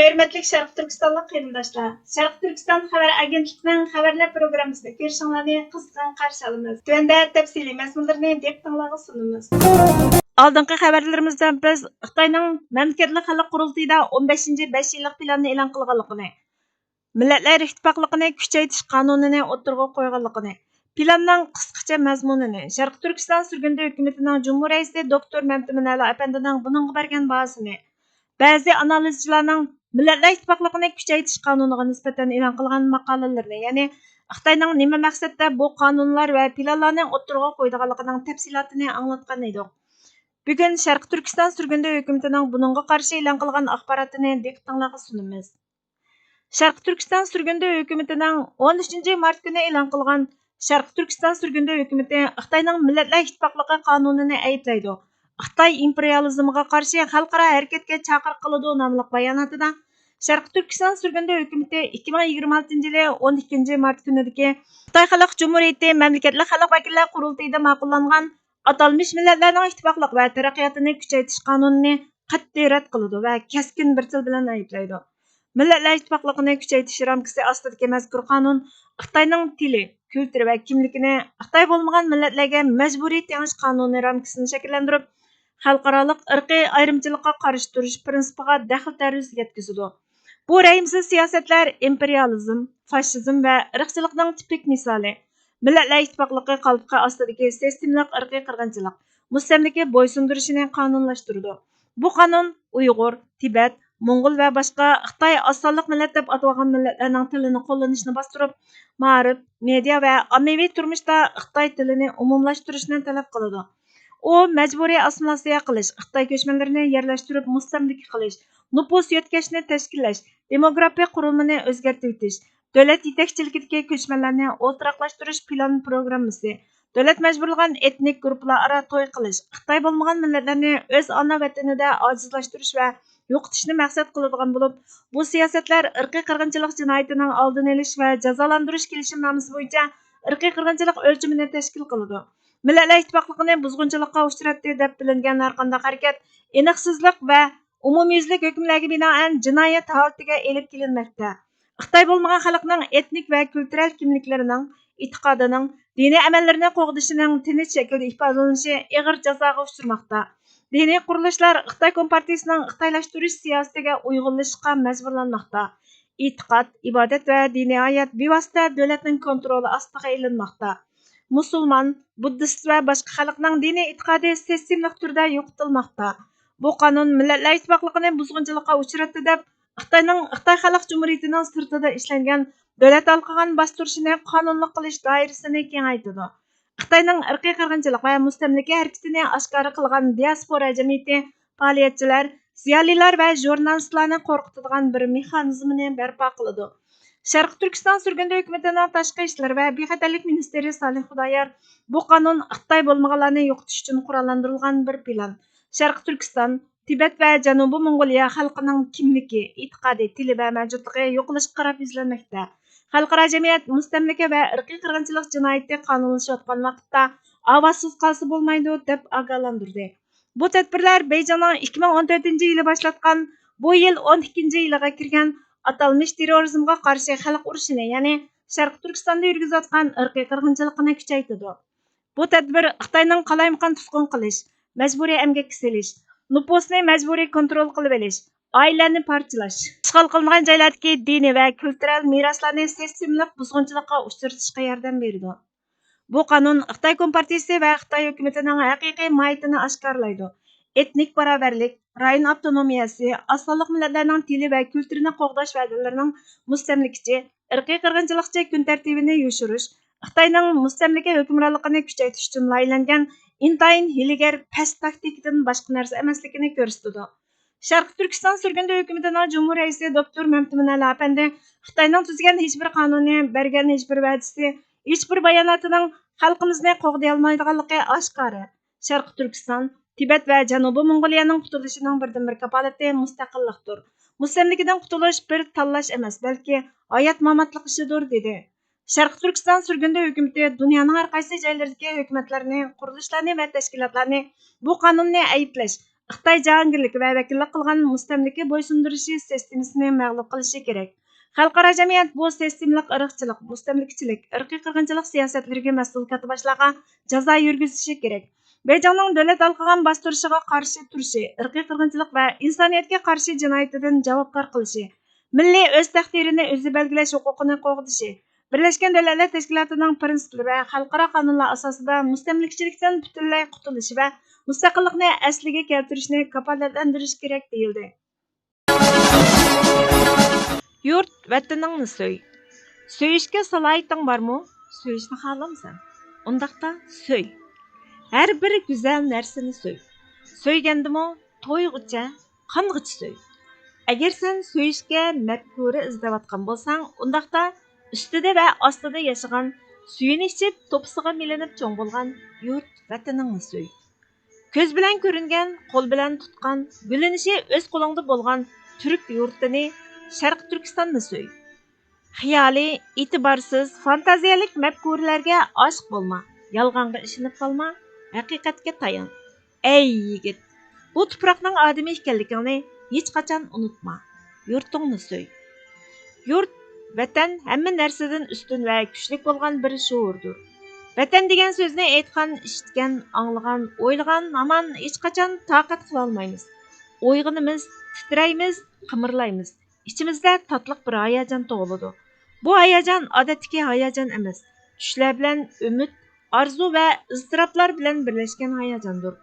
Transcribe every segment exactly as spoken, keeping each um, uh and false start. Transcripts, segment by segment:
ھۆرمەتلىك شەرقىي تۈركىستانلىق قېرىنداشلار، شەرقىي تۈركىستان خەۋەر ئاگېنتلىقىنىڭ خەۋەرلەر پروگراممىسىنى كۆرۈشۈڭلارنى قىزغىن قارشى ئالىمىز. تۆۋەندە تەپسىلىي مەزمۇنلىرىنى دىققىتىڭلارغا سۇنىمىز. ئالدىنقى خەۋەرلىرىمىزدە بىز خىتاينىڭ مەملىكەتلىك خەلق قۇرۇلتىيىدا ئون بەشىنچى بەش يىللىق پىلاننى ئېلان قىلغانلىقىنى، مىللەتلەر ئىتتىپاقلىقىنى كۈچەيتىش قانۇنىنى ئوتتۇرىغا قويغانلىقىنى، پىلاننىڭ قىسقىچە مەزمۇنىنى، شەرقىي تۈركىستان سۈرگۈندە ھۆكۈمىتىنىڭ جۇمھۇر رەئىسى دوكتور مەمتىمىن ئەلى ئەپەندىنىڭ بۇنىڭغا بەرگەن باھاسىنى، بەزى ئانالىزچىلارنىڭ مىللەتلەر ئىتتىپاقلىقىنى كۈچەيتىش قانۇنىغا نىسبەتەن ئېلان قىلغان ماقالىلىرىنى، يەنى خىتاينىڭ نېمە مەقسەتتە بۇ قانۇنلار ۋە پىلانلارنى ئوتتۇرىغا قويىدىغانلىقىنىڭ تەپسىلاتىنى ئاڭلاتقان ئىدۇق. بۈگۈن شەرقىي تۈركىستان سۈرگۈندە ھۆكۈمىتىنىڭ بۇنىڭغا قارشى ئېلان قىلغان ئاخباراتىنى دىققىتىڭلارغا سۇنىمىز. شەرقىي تۈركىستان سۈرگۈندە ھۆكۈمىتىنىڭ ئون ئۈچىنچى مارت كۈنى ئېلان قىلغان شەرقىي تۈركىستان سۈرگۈندە ھۆكۈمىتى خىتاينىڭ مىللەتلەر ئىتتىپاقلىقى قانۇنىنى ئەيىبلەيدۇ، خىتاي ئىمپېرىيالىزمىغا قارشى خەلقئارا ھەرىكەتكە چاقىرىق قىلىدۇ ناملىق باياناتىدا، شەرقىي تۈركىستان سۈرگۈندە ھۆكۈمىتى ئىككى مىڭ يىگىرمە ئالتىنچى يىلى ئون ئىككىنچى مارت كۈنىدىكى خىتاي خەلق جۇمھۇرىيىتى مەملىكەتلىك خەلق ۋەكىللەر قۇرۇلتىيىدا ماقۇللانغان ئاتالمىش مىللەتلەرنىڭ ئىتتىپاقلىق ۋە تەرەققىياتىنى كۈچەيتىش قانۇنىنى قەتئىي رەت قىلىدۇ ۋە كەسكىن بىر تىل بىلەن ئەيىبلەيدۇ. مىللەتلەر ئىتتىپاقلىقىنى كۈچەيتىش رامكىسى ئاستىدىكى مەزكۇر قانۇن خىتاينىڭ تىلى، كۈلتۈرى ۋە كىملىكىنى خىتاي بولمىغان مىللەتلەرگە مەجبۇرىي تېڭىش قانۇنى رامكىسىنى شەكىللەندۈرۈپ، خەلقئارالىق ئىرقىي ئايرىمچىلىققا قارشى تۇرۇش پىرىنسىپىغا دەخلى تەرۇز يەتكۈزىدۇ. بۇ رەھىمسىز سىياسەتلەر ئىمپېرىيالىزم، فاشىزم ۋە ئىرقچىلىقنىڭ تىپىك مىسالى. مىللەتلەر ئىتتىپاقلىقى قالپىقى ئاستىدىكى سىستېمىلىق ئىرقىي قىرغىنچىلىق، مۇستەملىكە بويسۇندۇرۇشىنى قانۇنلاشتۇرىدۇ. بۇ قانۇن ئۇيغۇر، تىبەت، موڭغۇل ۋە باشقا خىتاي ئاز سانلىق مىللەت دەپ ئاتىۋالغان مىللەتلەرنىڭ تىلىنى قوللىنىشنى باستۇرۇپ، مائارىپ، مېدىيا ۋە ئاممىۋى تۇرمۇشتا خىتاي تىلىنى ئومۇملاشتۇرۇشنى تەلەپ قىلىدۇ. ئۇ مەجبۇرىي ئاسسىمىلياتسىيە قىلىش، خىتاي كۆچمەنلىرىنى يەرلەشتۈرۈپ مۇستەملىكە قىلىش، نوپۇس يۆتكەشنى تەشكىللەش، دېموگرافىيە قۇرۇلمىنى ئۆزگەرتىۋېتىش، دۆلەت يېتەكچىلىكىدىكى كۆچمەنلەرنى ئولتۇراقلاشتۇرۇش پىلان پروگراممىسى، دۆلەت مەجبۇرلىغان ئېتنىك گۇرۇپپىلار ئارا توي قىلىش، خىتاي بولمىغان مىللەتلەرنى ئۆز ئانا ۋەتىنىدە ئاجىزلاشتۇرۇش ۋە يوقىتىشنى مەقسەت قىلىدىغان بولۇپ، بۇ سىياسەتلەر ئىرقىي قىرغىنچىلىق جىنايىتىنىڭ ئالدىنى ئېلىش ۋە جازالاندۇرۇش كېلىشىمنامىسى بويىچە ئىرقىي قىرغىنچىلىق ئۆلچىمىنى تەشكىل قىلىدۇ. مىللەتلەر ئىتتىپاقلىقىنى بۇزغۇنچىلىققا ئۇچراتتى دەپ بىلىنگەن ھەرقانداق ھەرىكەت ئېنىقسىزلىق ۋە ئومۇميۈزلۈك ھۆكۈملەرگە بىنائەن جىنايەت ھالىتىگە ئېلىپ كېلىنمەكتە. خىتاي بولمىغان خەلقنىڭ ئېتنىك ۋە كۈلتۈرەل كىملىكلىرىنىڭ، ئېتىقادىنىڭ، دىنىي ئەمەللىرىنى قوغدىشىنىڭ تىنچ شەكىلدە ئىپادىلىنىشى ئېغىر جازاغا ئۇچرىماقتا. دىنىي قۇرۇلۇشلار خىتاي كومپارتىيىسىنىڭ خىتايلاشتۇرۇش سىياسىتىگە ئۇيغۇنلىشىشقا مەجبۇرلانماقتا. ئېتىقاد، ئىبادەت ۋە دىنىي ھايات بىۋاسىتە دۆلەتنىڭ كونترولى ئاستىغا ئېلىنماقتا. مۇسۇلمان، بۇددىست ۋە باشقا خەلقنىڭ دىنىي ئېتىقادى سىستېمىلىق تۈردە يوقىتىلماقتا. بۇ قانۇن مىللەتلەر ئىتتىپاقلىقىنى بۇزغۇنچىلىققا ئۇچراتتى دەپ، خىتاينىڭ، خىتاي خەلق جۇمھۇرىيىتىنىڭ سىرتىدا ئىشلەنگەن دۆلەت ھالقىغان باستۇرۇشىنى قانۇنلۇق قىلىش دائىرىسىنى كېڭەيتىدۇ. خىتاينىڭ ئىرقىي قىرغىنچىلىق ۋە مۇستەملىكە ھەرىكىتىنى ئاشكارا قىلغان دىياسپورا جەمئىيىتى، پائالىيەتچىلەر، زىيالىيلار ۋە ژۇرنالىستلارنى قورقۇتىدىغان بىر مېخانىزمنى بەرپا قىلىدۇ. شەرقىي تۈركىستان سۈرگۈندە ھۆكۈمىتىنىڭ تاشقى ئىشلار ۋە بىخەتەرلىك مىنىستىرى سالىھ خۇدايار، بۇ قانۇن خىتاي بولمىغانلارنى يوقىتىش ئۈچۈن قوراللاندۇرۇلغان بىر پىلان. شەرقىي تۈركىستان، تىبەت ۋە جەنۇبىي موڭغۇلىيە خەلقىنىڭ كىملىكى، ئېتىقادى، تىلى ۋە مەۋجۇتلۇقى يوقىلىشقا قاراپ يۈزلەنمەكتە. خەلقئارا جەمئىيەت مۇستەملىكە ۋە ئىرقىي قىرغىنچىلىق جىنايىتى قانۇنلىشىۋاتقان ۋاقىتتا ئاۋازسىز قالسا بولمايدۇ، دەپ ئاگاھلاندۇردى. بۇ تەدبىرلەر بېيجىڭنىڭ ئىككى مىڭ ئون تۆتىنچى يىلى باشلاتقان، بۇ يىل ئون ئىككىنچى يىلىغا كىرگەن ئاتالمىش تېررورىزمغا قارشى خەلق ئۇرۇشىنى، يەنى شەرقىي تۈركىستاندا يۈرگۈزۈۋاتقان ئىرقىي قىرغىنچىلىقىنى كۈچەيتىدۇ. بۇ تەدبىر خىتاينىڭ قالايمىقان تۇتقۇن قىلىش، مەجبۇرىي ئەمگەككە سېلىش، نوپۇسنى مەجبۇرىي كونترول قىلىۋېلىش، ئائىلىلەرنى پارچىلاش، ئىشغال قىلىنغان جايلاردىكى دىنىي ۋە كۈلتۈرەل مىراسلارنى سىستېمىلىق بۇزغۇنچىلىققا ئۇچرىتىشقا ياردەم بېرىدۇ. بۇ قانۇن خىتاي كومپارتىيىسى ۋە خىتاي ھۆكۈمىتىنىڭ ھەقىقىي ماھىيىتىنى ئاشكارىلايدۇ. ئېتنىك باراۋەرلىك، رايون ئاپتونومىيەسى، ئاز سانلىق مىللەتلەرنىڭ تىلى ۋە كۈلتۈرىنى قوغداش ۋەدىلىرىنىڭ مۇستەملىكىچى، ئىرقىي قىرغىنچىلىقچى كۈن تەرتىپىنى يوشۇرۇش، خىتاينىڭ مۇستەملىكە ھۆكۈمرانلىقىنى كۈچەيتىش ئۈچۈن لايىھەلەنگەن ئىنتايىن ھىيلىگەر پەس تاكتىكىدىن باشقا نەرسە ئەمەسلىكىنى كۆرسىتىدۇ. شەرقىي تۈركىستان سۈرگۈندە ھۆكۈمىتىنىڭ جۇمھۇر رەئىسى دوكتور مەمتىمىن ئەلى ئەپەندى خىتاينىڭ تۈزگەن ھېچبىر قانۇنى، بەرگەن ھېچبىر ۋەدىسى، ھېچبىر باياناتىنىڭ خەلقىمىزنى قوغدىيالمايدىغانلىقى ئاشكارا. شەرقىي تۈركىستان، تىبەت ۋە جەنۇبىي موڭغۇلىيەنىڭ قۇتۇلۇشىنىڭ بىردىنبىر كاپالىتى مۇستەقىللىقتۇر. مۇستەملىكىدىن قۇتۇلۇش بىر تاللاش ئەمەس، بەلكى ھايات-ماماتلىق ئىشىدۇر، دېدى. شەرقىي تۈركىستان سۈرگۈندە ھۆكۈمىتى دۇنيانىڭ ھەر قايسى جايلىرىدىكى ھۆكۈمەتلەرنى، قۇرۇلۇشلارنى ۋە تەشكىلاتلارنى بۇ قانۇننى ئەيىبلەش، خىتاي جاھانگىرلىكى ۋە ۋەكىللىك قىلغان مۇستەملىكە بويسۇندۇرۇشى سىستېمىسىنى مەغلۇپ قىلىشى كېرەك. خەلقئارا جەمئىيەت بۇ سىستېمىلىق ئىرقچىلىق، مۇستەملىكىچىلىك، ئىرقىي قىرغىنچىلىق سىياسەتلىرىگە مەسئۇل كاتتىباشلارغا جازا يۈرگۈزۈشى كېرەك. بېيجىڭنىڭ دۆلەت ھالقىغان باستۇرۇشىغا قارشى تۇرۇشى، ئىرقىي قىرغىنچىلىق ۋە ئىنسانىيەتكە قارشى جىنايىتىدىن جاۋابكار قىلىشى، مىللىي ئۆز تەقدىرىنى ئۆزى بەلگىلەش ھوقۇقىنى قوغدىشى، بىرلەشكەن دۆلەتلەر تەشكىلاتىنىڭ پىرىنسىپلىرى ۋە خەلقئارا قانۇنلار ئاساسىدا مۇستەملىكىچىلىكتىن پۈتۈنلەي قۇتۇلۇشى ۋە مۇستەقىللىقنى ئەسلىگە كەلتۈرۈشنى كاپالەتلەندۈرۈش كېرەك، دېيىلدى. يۇرت ۋەتىنىڭنى سۆي. سۆيۈشكە سالاھىيىتىڭ بارمۇ؟ سۆيۈشنى خالامسەن؟ ئۇنداقتا سۆي. ھەر بىر گۈزەل نەرسىنى سۆي. سۆيگەندىمۇ تويغۇچە، قانغىچە سۆي. ئەگەر سەن سۆيۈشكە مەپكۇرە ئىزدەۋاتقان بولساڭ، ئۇنداقتا ئۈستىدە ۋە ئاستىدا ياشىغان، سۈيىنى ئىچىپ، توپىسىغا مىلىنىپ چوڭ بولغان يۇرت ۋەتىنىڭنى سۆي. كۆز بىلەن كۆرۈنگەن، قول بىلەن تۇتقان، گۈللىنىشى ئۆز قولۇڭدا بولغان تۈرك يۇرتىنى، شەرقىي تۈركىستاننى سۆي. خىيالىي، ئېتىبارسىز، فانتازىيەلىك مەپكۇرىلەرگە ئاشىق بولما، يالغانغا ئىشىنىپ قالما، ھەقىقەتكە تايان. ئەي يىگىت، بۇ تۇپراقنىڭ ئادىمى ئىكەنلىكىڭنى ھېچقاچان ئۇنتۇما. يۇرتۇڭنى سۆي. يۇرت، ۋەتەن ھەممە نەرسىدىن ئۈستۈن ۋە كۈچلۈك بولغان بىر شوئۇردۇر. ۋەتەن دېگەن سۆزنى ئېيتقان، ئىشىتكەن، ئاڭلىغان، ئويلىغان ھامان ھېچقاچان تاقەت قىلالمايمىز. ئويغىنىمىز، تىترەيمىز، قىمىرلايمىز. ئىچىمىزدە تاتلىق بىر ھاياجان تۇغۇلىدۇ. بۇ ھاياجان ئادەتتىكى ھاياجان ئەمەس. چۈشلەر بىلەن ئۈمىد، ئارزۇ ۋە ئىزتىراپلار بىلەن بىرلەشكەن ھاياجاندۇر.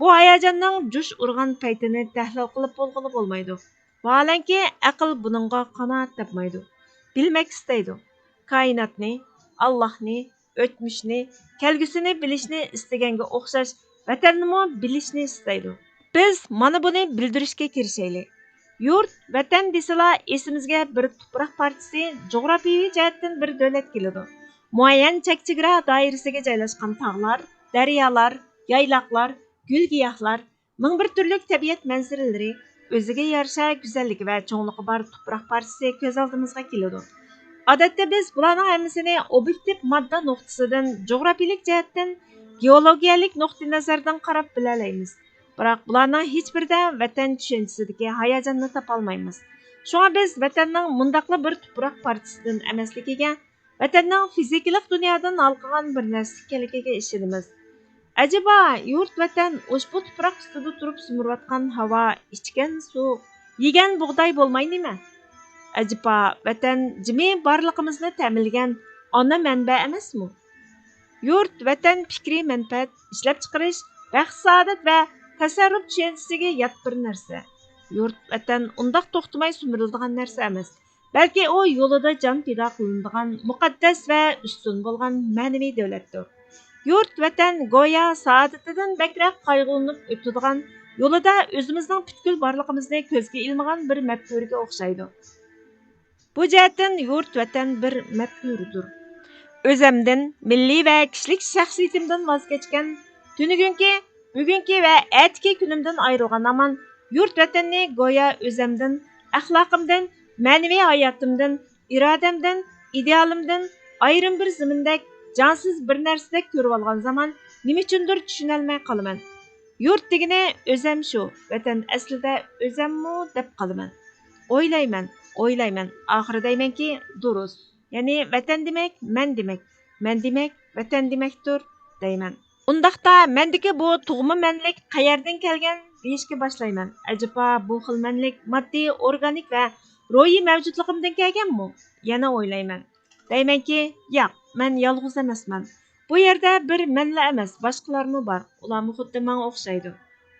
بۇ ھاياجاننىڭ جۇش ئۇرغان پەيتىنى تەھلىل قىلىپ بولغىلى بولمايدۇ. ۋاھالەنكى، ئەقىل بۇنىڭغا قانائەت تاپمايدۇ. بىلمەك ئىستەيدۇ. كائىناتنى، ئاللاھنى، ئۆتمۈشنى، كەلگۈسىنى بىلىشنى ئىستىگەنگە ئوخشاش، ۋەتەننىمۇ بىلىشنى ئىستەيدۇ. بىز مانا بۇنى بىلدۈرۈشكە كىرىشەيلى. يۇرت، ۋەتەن دېسىلا، ئېسىمىزگە بىر تۇپراق پارچىسى، جۇغراپىيەۋى جەھەتتىن بىر دۆلەت كېلىدۇ. مۇئەييەن چەك-چېگرا دائىرىسىگە جايلاشقان تاغلار، دەريالار، يايلاقلار، گۈل-گىياھلار، مىڭ بىر تۈرلۈك تەبىئەت مەنزىرىلىرى، ئۆزىگە يارىشا گۈزەللىكى ۋە چوڭلۇقى بار تۇپراق پارچىسى كۆز ئالدىمىزغا كېلىدۇ. ئادەتتە بىز بۇلارنىڭ ھەممىسىنى ئوبيېكتىپ ماددا نۇقتىسىدىن، جۇغراپىيەلىك جەھەتتىن، گېئولوگىيەلىك نۇقتىئىنەزەردىن قاراپ بىلەلەيمىز. بىراق بۇلارنىڭ ھېچبىرىدە ۋەتەن چۈشەنچىسىدىكى ھاياجاننى تاپالمايمىز. شۇڭا بىز ۋەتەننىڭ مۇنداقلا بىر تۇپراق پارچىسىدىن ئەمەسلىكىگە، ۋەتەننىڭ فىزىكىلىق دۇنيادىن ھالقىغان بىر نەرسە ئىكەنلىكىگە ئىشىنىمىز. ئەجەبا، يۇرت ۋەتەن ئۇشبۇ تۇپراق ئۈستىدە تۇرۇپ سۈمۈرۈۋاتقان ھاۋا، ئىچكەن سۇ، يېگەن بۇغداي بولماي نېمە؟ ئەجەبا، ۋەتەن جىمى بارلىقىمىزنى تەمىنلىگەن ئانا مەنبە ئەمەسمۇ؟ يۇرت ۋەتەن پىكرىي مەنپەئەت، ئىشلەپچىقىرىش، بەخت-سائادەت ۋە تەسەررۇپ چۈشەنچىسىگە يات بىر نەرسە. يۇرت ۋەتەن ئۇنداق توختىماي سۈمۈرۈلىدىغان نەرسە ئەمەس. بەلكى ئۇ يولىدا جان پىدا قىلىنىدىغان مۇقەددەس ۋە ئۈستۈن بولغان مەنىۋى دۆلەتتۇر. يۇرت ۋەتەن گويا سائادىتىدىن بەكرەك قايغۇلىنىپ ئۆتىدىغان، يولىدا ئۆزىمىزنىڭ پۈتكۈل بارلىقىمىزنى كۆزگە ئىلمىغان بىر مەپكۇرىگە ئوخشايدۇ. بۇ جەھەتتىن يۇرت ۋەتەن بىر مەپكۇردۇر. ئۆزەمدىن، مىللىي ۋە كىشىلىك شەخسىيىتىمدىن ۋاز كەچكەن، تۈنۈگۈنكى، بۈگۈنكى ۋە ئەتىكى كۈنۈمدىن ئايرىلغان ھامان يۇرت ۋەتەننى گويا ئۆزەمدىن، ئەخلاقىمدىن، مەنىۋى ھاياتىمدىن، ئىرادەمدىن، ئىدېئالىمدىن ئايرىم بىر زېمىندەك جانسىز بىر نەرسىدەك كۆرۈۋالغان زامان نېمە ئۈچۈندۇر چۈشىنەلمەي قالىمەن. يۇرت دېگىنى ئۆزەم شۇ، ۋەتەن ئەسلىدە ئۆزەممۇ دەپ قالىمەن. ئويلايمەن، ئويلايمەن، ئاخىرى دەيمەنكى، دۇرۇس. يەنى ۋەتەن دېمەك، مەن دېمەك، مەن دېمەك، ۋەتەن دېمەكتۇر، دەيمەن. ئۇنداقتا مەندىكى بۇ تۇغما مەنلىك قەيەردىن كەلگەن دېيىشكە باشلايمەن. ئەجەبا بۇ خىل مەنلىك ماددىي، ئورگانىك ۋە روھىي مەۋجۇتلۇقۇمدىن كەلگەنمۇ؟ يەنە ئويلايمەن. دەيمەنكى، ياق، مەن يالغۇز ئەمەسمەن. بۇ يەردە بىر مەنلا ئەمەس، باشقىلارمۇ بار. ئۇلارمۇ خۇددى ماڭا ئوخشايدۇ.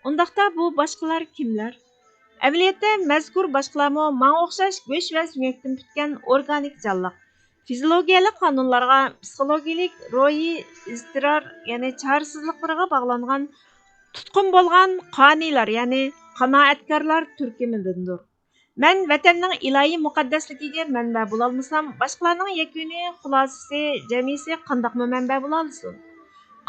ئۇنداقتا بۇ باشقىلار كىملەر؟ ئەمەلىيەتتە مەزكۇر باشقىلارمۇ ماڭا ئوخشاش گۆش ۋە سۆڭەكتىن پۈتكەن ئورگانىك جانلىق. فىزىولوگىيەلىك قانۇنلارغا، پسىخولوگىيەلىك روھىي ئىزتىرار، يەنى چارىسىزلىقلىرىغا باغلانغان، تۇتقۇن بولغان قانىيلار، يەنى قانائەتكارلار تۈركۈمىدىندۇر. مەن ۋەتەننىڭ ئىلاھىي مۇقەددەسلىكىگە مەنبە بولالمىسام، باشقىلارنىڭ يەكۈنىي خۇلاسىسى، جەمئىيىسى قانداقمۇ مەنبە بولالىسۇن؟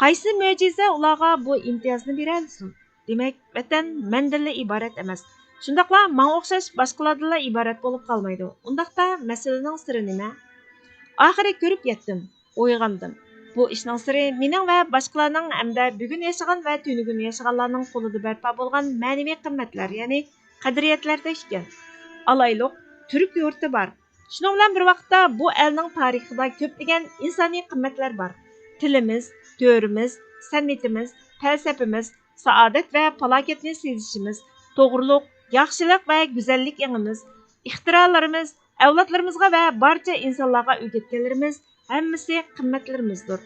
قايسى مۆجىزە ئۇلارغا بۇ ئىمتىيازنى بېرەلىسۇن؟ دېمەك، ۋەتەن مەندىنلا ئىبارەت ئەمەس. شۇنداقلا ماڭا ئوخشاش باشقىلاردىنلا ئىبارەت بولۇپ قالمايدۇ. ئۇنداقتا مەسىلىنىڭ سىرى نېمە؟ ئاخىرى كۆرۈپ يەتتىم، ئويغاندىم. بۇ ئىشنىڭ سىرى مېنىڭ ۋە باشقىلارنىڭ ھەمدە بۈگۈن ياشىغان ۋە تۈنۈگۈن ياشىغانلارنىڭ قولىدا بەرپا بولغان مەنىۋى قىممەتلەر، يەنى قەدرىيەتلەردە ئىكەن. ئالايلۇق، تۈرك يۇرتى بار. شۇنىڭ بىلەن بىر ۋاقىتتا بۇ ئەلنىڭ تارىخىدا كۆپلىگەن ئىنسانىي قىممەتلەر بار. تىلىمىز، تۆرىمىز، سەنئىتىمىز، پەلسەپىمىز، سائادەت ۋە پالاكەتنى سېزىشىمىز، توغرىلىق، ياخشىلىق ۋە گۈزەللىك ئېڭىمىز، ئىختىرالىرىمىز، ئەۋلادلىرىمىزغا ۋە بارچە ئىنسانلارغا ئۆگەتكەنلىرىمىز ھەممىسى قىممەتلىرىمىزدۇر.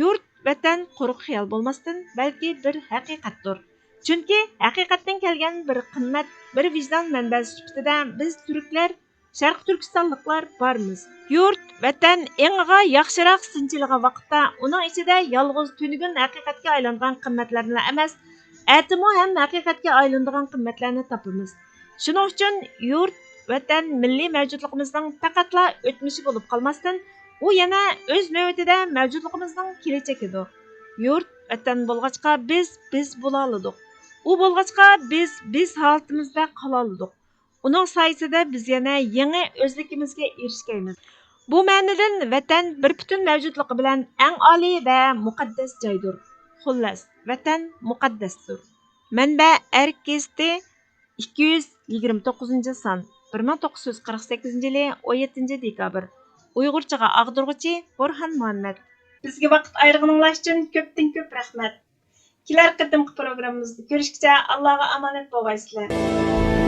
يۇرت، ۋەتەن قۇرۇق خىيال بولماستىن، بەلكى بىر ھەقىقەتتۇر. چۈنكى ھەقىقەتتىن كەلگەن بىر قىممەت، بىر ۋىجدان مەنبەسى سۈپىتىدە بىز تۈركلەر، شەرقىي تۈركىستانلىقلار بارمىز. يۇرت، ۋەتەن ئېڭىغا ياخشىراق سىنچىلىغان ۋاقىتتا، ئۇنىڭ ئىچىدە يالغۇز تۈنۈگۈن ھەقىقەتكە ئايلانغان قىممەتلەرنىلا ئەمەس، ئەتىمۇ ھەم ھەقىقەتكە ئايلىنىدىغان قىممەتلەرنى تاپىمىز. شۇنىڭ ئۈچۈن يۇرت، ۋەتەن مىللىي مەۋجۇتلۇقىمىزنىڭ پەقەتلا ئۆتمۈشى بولۇپ قالماستىن، ئۇ يەنە ئۆز نۆۋىتىدە مەۋجۇتلۇقىمىزنىڭ كېلىچەكىدۇر. يۇرت، ۋەتەن بولغاچقا بىز، بىز بولالىدۇق. ئۇ بولغاچقا بىز، بىز ھالىتىمىزدە قالالىدۇق. ئۇنىڭ سايىسىدە بىز يەنە يېڭى ئۆزلۈكىمىزگە ئېرىشكەيمىز. بۇ مەنىدىن ۋەتەن بىر پۈتۈن مەۋجۇتلۇقى بىلەن ئەڭ ئالىي ۋە مۇقەددەس جايدۇر. خۇللەس، ۋەتەن مۇقەددەستۇر. مەنبە: ئەرك گېزىتى، ئىككى يۈز يىگىرمە توققۇزىنچى سان، بىر مىڭ توققۇز يۈز قىرىق سەككىزىنچى يىلى ئون يەتتىنچى دېكابىر. ئۇيغۇرچىغا ئاغدۇرغۇچى: بورھان مۇھەممەد. بىزگە ۋاقىت ئايرىغىنىڭلار ئۈچۈن كۆپتىن كۆپ رەھمەت. كېلەر قېتىمقى پروگراممىمىزدا كۆرۈشكىچە ئاللاغا ئامانەت بولغايسىلەر.